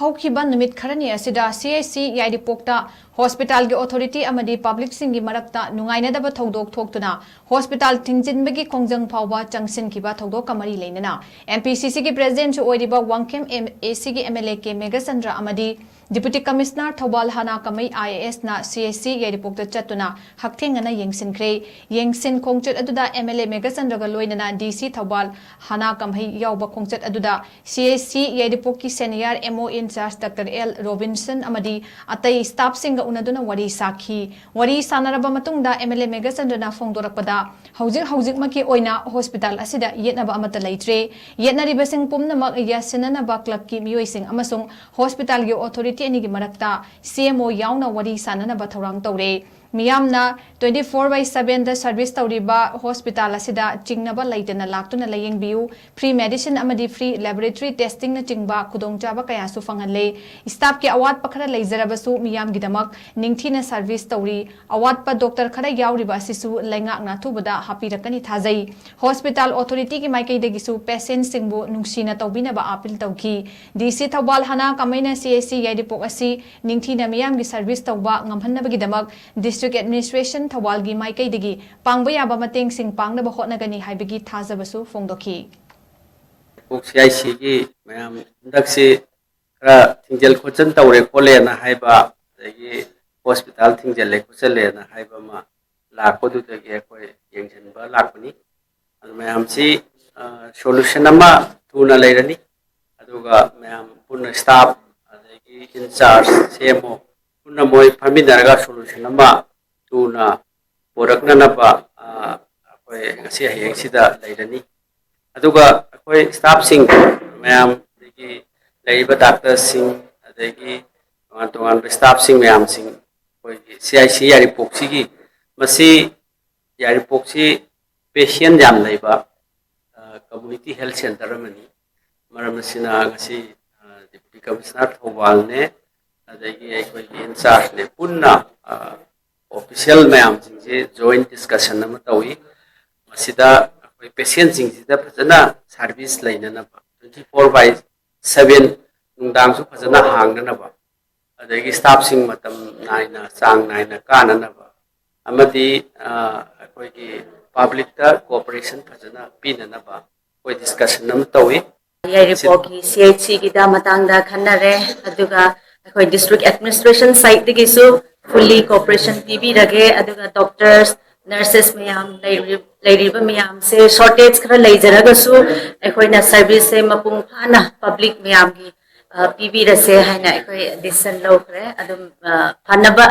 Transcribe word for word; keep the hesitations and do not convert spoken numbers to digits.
ꯍꯧꯈꯤꯕ ꯅꯨꯃꯤꯠ ꯈꯔꯅꯤ ꯑꯁꯤꯗ ꯁꯤ ꯑꯩꯆ ꯁꯤ ꯌꯥꯏꯔꯤꯄꯣꯛꯇ ꯍꯣꯁꯄꯤꯇꯥꯜꯒꯤ ꯑꯣꯊꯣꯔꯤꯇꯤ ꯑꯃꯗꯤ ꯄꯕ꯭ꯂꯤꯛꯁꯤꯡꯒꯤ ꯃꯔꯛꯇ ꯅꯨꯡꯉꯥꯏꯅꯗꯕ ꯊꯧꯗꯣꯛ ꯊꯣꯛꯇꯨꯅ ꯍꯣꯁꯄꯤꯇꯥꯜ ꯊꯤꯡꯖꯤꯟꯕꯒꯤ ꯈꯣꯡꯖꯪ ꯐꯥꯎꯕ ꯆꯪꯁꯤꯟꯈꯤꯕ ꯊꯧꯗꯣꯛꯀ ꯃꯔꯤ ꯂꯩꯅꯅ ꯑꯦꯝ ꯄꯤ ꯁꯤ ꯁꯤꯒꯤ ꯄ꯭ꯔꯦꯁꯤꯗꯦꯟꯁꯨ ꯑꯣꯏꯔꯤꯕ ꯋꯥꯡꯈꯦꯝ ꯑꯦꯝ ꯑꯦ ꯁꯤꯒꯤ M L A K Meghachandra ꯑꯃꯗꯤ ꯗꯤꯄꯨꯇꯤ ꯀꯃꯤꯁꯅꯔ ꯊꯧꯕꯥꯜ ꯍꯅꯥ ꯀꯃꯩ ꯑꯥꯏ ꯑꯦ ꯑꯦꯁꯅ ꯁꯤ ꯑꯩꯆ ꯁꯤ ꯌꯥꯏꯔꯤꯄꯣꯛꯇ ꯆꯠꯇꯨꯅ ꯍꯛꯊꯦꯡꯅꯅ ꯌꯦꯡꯁꯤꯟꯈ꯭ꯔꯦ꯫ ꯌꯦꯡꯁꯤꯟ ꯈꯣꯡꯆꯠ ꯑꯗꯨꯗ ꯑꯦꯝ ꯑꯦꯜ ꯑꯦ ꯃꯦꯘꯆꯟꯗ꯭ꯔꯒ ꯂꯣꯏꯅꯅ ꯗꯤ ꯁꯤ ꯊꯧꯕꯥꯜ ꯍꯅꯥ ꯀꯝꯍꯩ ꯌꯥꯎꯕ ꯈꯣꯡꯆꯠ ꯑꯗꯨꯗ ꯁꯤ ꯑꯩꯆ ꯁꯤ ꯌꯥꯏꯔꯤꯄꯣꯛꯀꯤ senior M O in-charge doctor L Robinson ꯑꯃꯗꯤ ꯑꯇꯩ ꯁ꯭ꯇꯥꯐꯁꯤꯡꯒ ꯎꯅꯗꯨꯅ ꯋꯥꯔꯤ ꯁꯥꯈꯤ꯫ ꯋꯥꯔꯤ ꯁꯥꯟꯅꯔꯕ ꯃꯇꯨꯡꯗ ꯑꯦꯝ ꯑꯦꯜ ꯑꯦ ꯃꯦꯘꯆꯟꯗ꯭ꯔꯅ ꯐꯣꯡꯗꯣꯔꯛꯄꯗ, ꯍꯧꯖꯤꯛ ꯍꯧꯖꯤꯛꯃꯛꯀꯤ ꯑꯣꯏꯅ ꯍꯣꯁꯄꯤꯇꯥꯜ ꯑꯁꯤꯗ ꯌꯦꯠꯅꯕ ꯑꯃꯠꯇ ꯂꯩꯇ꯭ꯔꯦ꯫ ꯌꯦꯠꯅꯔꯤꯕꯁꯤꯡ ꯄꯨꯝꯅꯃꯛ ꯌꯥꯁꯤꯟꯅꯅꯕ ꯀ꯭ꯂꯕꯀꯤ ꯃꯤꯑꯣꯏꯁꯤꯡ ꯑꯃꯁꯨꯡ ꯍꯣꯁꯄꯤꯇꯥꯜꯒꯤ ꯑꯣꯊꯣꯔꯤꯇꯤ ꯑꯅꯤꯒꯤ ꯃꯔꯛꯇ ꯁꯤ ꯑꯦꯝ ꯑꯣ ꯌꯥꯎꯅ ꯋꯥꯔꯤ ꯁꯥꯟꯅꯅꯕ ꯊꯧꯔꯥꯡ ꯇꯧꯔꯦ꯫ ꯃꯤꯌꯥꯝꯅ twenty four by seven the service ꯇꯧꯔꯤꯕ ꯍꯣꯁꯄꯤꯇꯥꯜ ꯑꯁꯤꯗ ꯆꯤꯡꯅꯕ ꯂꯩꯇꯅ ꯂꯥꯛꯇꯨꯅ ꯂꯥꯌꯦꯡꯕꯤꯌꯨ꯫ ꯐ꯭ꯔꯤ ꯃꯦꯗꯤꯁꯤꯟ ꯑꯃꯗꯤ ꯐ꯭ꯔꯤ ꯂꯦꯕꯣꯔꯦꯇꯔꯤ ꯇꯦꯁꯇꯤꯡꯅꯆꯤꯡꯕ ꯈꯨꯗꯣꯡꯆꯥꯕ ꯀꯌꯥꯁꯨ ꯐꯪꯍꯜꯂꯦ꯫ ꯁ꯭ꯇꯥꯐꯀꯤ ꯑꯋꯥꯠꯄ ꯈꯔ ꯂꯩꯖꯔꯕꯁꯨ ꯃꯤꯌꯥꯝꯒꯤꯗꯃꯛ ꯅꯤꯡꯊꯤꯅ ꯁꯔꯚꯤꯁ ꯇꯧꯔꯤ꯫ ꯑꯋꯥꯠꯄ ꯗꯣꯛꯇꯔ ꯈꯔ ꯌꯥꯎꯔꯤꯕ ꯑꯁꯤꯁꯨ ꯂꯩꯉꯥꯛꯅ ꯑꯊꯨꯕꯗ ꯍꯥꯞꯄꯤꯔꯛꯀꯅꯤ ꯊꯥꯖꯩ꯫ ꯍꯣꯁꯄꯤꯇꯥꯜ ꯑꯣꯊꯣꯔꯤꯇꯤꯒꯤ ꯃꯥꯏꯀꯩꯗꯒꯤꯁꯨ ꯄꯦꯁꯦꯟꯠꯁꯤꯡꯕꯨ ꯅꯨꯡꯁꯤꯅ ꯇꯧꯕꯤꯅꯕ ꯑꯥꯄꯤꯜ ꯇꯧꯈꯤ꯫ ꯗꯤ ꯁꯤ ꯊꯧꯕꯥꯜ ꯍꯅꯥ ꯀꯃꯩꯅ ꯁꯤ ꯑꯩꯆ ꯁꯤ ꯌꯥꯏꯔꯤꯄꯣꯛ ꯑꯁꯤ ꯅꯤꯡꯊꯤꯅ ꯃꯤꯌꯥꯝꯒꯤ ꯁꯔꯚꯤꯁ ꯇꯧꯕ ꯉꯝꯍꯟꯅꯕꯒꯤꯗꯃꯛ ꯗꯤꯁꯇ꯭ꯔꯤꯛ ꯑꯦꯗꯃꯤꯅꯤꯁꯇ꯭ꯔꯦꯁꯟ ꯊꯧꯕꯥꯜꯒꯤ ꯃꯥꯏꯀꯩꯗꯒꯤ ꯄꯥꯡꯕ ꯌꯥꯕ ꯃꯇꯦꯡꯁꯤꯡ ꯄꯥꯡꯅꯕ ꯍꯣꯠꯅꯒꯅꯤ ꯍꯥꯏꯕꯒꯤ ꯊꯥꯖꯕꯁꯨ ꯐꯣꯡꯗꯣꯛꯈꯤ꯫ ꯀꯣꯛ ꯁꯤ ꯑꯥꯏ ꯁꯤꯒꯤ ꯃꯌꯥꯝ ꯍꯟꯗꯛꯁꯤ ꯈꯔ ꯊꯤꯡꯖꯤꯜ ꯈꯣꯠꯆꯤꯟ ꯇꯧꯔꯦ ꯈꯣꯠꯂꯦꯅ ꯍꯥꯏꯕ, ꯑꯗꯒꯤ ꯍꯣꯁꯄꯤꯇꯥꯜ ꯊꯤꯡꯖꯤꯜꯂꯦ ꯈꯣꯠꯆꯤꯜꯂꯦꯅ ꯍꯥꯏꯕ ꯑꯃ ꯂꯥꯛꯄꯗꯨꯗꯒꯤ ꯑꯩꯈꯣꯏ ꯌꯦꯡꯁꯤꯟꯕ ꯂꯥꯛꯄꯅꯤ꯫ ꯑꯗꯨ ꯃꯌꯥꯝꯁꯤ ꯁꯣꯂꯨꯁꯟ ꯑꯃ ꯊꯨꯅ ꯂꯩꯔꯅꯤ꯫ ꯑꯗꯨꯒ ꯃꯌꯥꯝ ꯄꯨꯟꯅ ꯁ꯭ꯇꯥꯐ, ꯑꯗꯒꯤ ꯏꯟꯆꯥꯔꯖ, ꯁꯤ ꯑꯦꯝ ꯑꯣ ꯄꯨꯟꯅ ꯃꯣꯏ ꯐꯝꯃꯤꯟꯅꯔꯒ ꯁꯣꯂꯨꯁꯟ ꯑꯃ ꯊꯨꯅ ꯄꯨꯔꯛꯅꯅꯕ ꯑꯩꯈꯣꯏ ꯉꯁꯤ ꯍꯌꯦꯡꯁꯤꯗ ꯂꯩꯔꯅꯤ꯫ ꯑꯗꯨꯒ ꯑꯩꯈꯣꯏ ꯁ꯭ꯇꯥꯐꯁꯤꯡ ꯃꯌꯥꯝ, ꯑꯗꯒꯤ ꯂꯩꯔꯤꯕ ꯗꯥꯛꯇꯔꯁꯤꯡ, ꯑꯗꯒꯤ ꯇꯣꯉꯥꯟ ꯇꯣꯉꯥꯟꯕ ꯁ꯭ꯇꯥꯐꯁꯤꯡ ꯃꯌꯥꯝꯁꯤꯡ, ꯑꯩꯈꯣꯏꯒꯤ ꯁꯤ ꯑꯥꯏ ꯁꯤ ꯌꯥꯏꯔꯤꯄꯣꯛꯁꯤꯒꯤ, ꯃꯁꯤ ꯌꯥꯏꯔꯤꯄꯣꯛꯁꯤ ꯄꯦꯁꯦꯟ ꯌꯥꯝ ꯂꯩꯕ ꯀꯝꯃꯨꯅꯤꯇꯤ ꯍꯦꯜꯊ ꯁꯦꯟꯇꯔ ꯑꯃꯅꯤ꯫ ꯃꯔꯝ ꯑꯁꯤꯅ ꯉꯁꯤ ꯗꯤꯄꯨꯇꯤ ꯀꯃꯤꯁꯅꯔ ꯊꯧꯕꯥꯜꯅꯦ, ꯑꯗꯒꯤ ꯑꯩꯈꯣꯏꯒꯤ ꯏꯟꯆꯥꯔꯖꯅꯦ, ꯄꯨꯟꯅ ꯑꯣꯐꯤꯁꯤꯌꯦꯜ ꯃꯌꯥꯝꯁꯤꯡꯁꯦ ꯖꯣꯏꯟ ꯗꯤꯁꯀꯁꯟ ꯑꯃ ꯇꯧꯏ꯫ ꯃꯁꯤꯗ ꯑꯩꯈꯣꯏ ꯄꯦꯁꯦꯟꯁꯤꯡꯁꯤꯗ ꯐꯖꯅ service ꯂꯩꯅꯅꯕ twenty four by seven ꯅꯨꯡꯗꯥꯡꯁꯨ ꯐꯖꯅ ꯍꯥꯡꯅꯅꯕ, ꯑꯗꯒꯤ staffꯁꯤꯡ ꯃꯇꯝ ꯅꯥꯏꯅ, ꯆꯥꯡ ꯅꯥꯏꯅ ꯀꯥꯅꯅꯕ, ꯑꯃꯗꯤ ꯑꯩꯈꯣꯏꯒꯤ publicꯇ cooperation ꯐꯖꯅ ꯄꯤꯅꯅꯕ ꯑꯩꯈꯣꯏ discussion ꯑꯃ ꯇꯧꯏ꯫ ꯌꯥꯏꯔꯤꯄꯣꯛꯀꯤ C H Cꯒꯤꯗ ꯃꯇꯥꯡꯗ ꯈꯟꯅꯔꯦ, ꯑꯗꯨꯒ ꯑꯩꯈꯣꯏ district administration sideꯇꯒꯤꯁꯨ fully cooperation ꯄꯤꯕꯤꯔꯒꯦ꯫ ꯑꯗꯨꯒ doctors, nurses ꯃꯌꯥꯝ, ꯂꯩꯔꯤꯕ ꯃꯌꯥꯝꯁꯦ shortage ꯈꯔ ꯂꯩꯖꯔꯒꯁꯨ ꯑꯩꯈꯣꯏꯅ serviceꯁꯦ ꯃꯄꯨꯡ ꯐꯥꯅ public ꯃꯌꯥꯝꯒꯤ ꯄꯤꯕꯤꯔꯁꯦ ꯍꯥꯏꯅ ꯑꯩꯈꯣꯏ decision ꯂꯧꯈ꯭ꯔꯦ꯫ ꯑꯗꯨꯝ ꯐꯅꯕ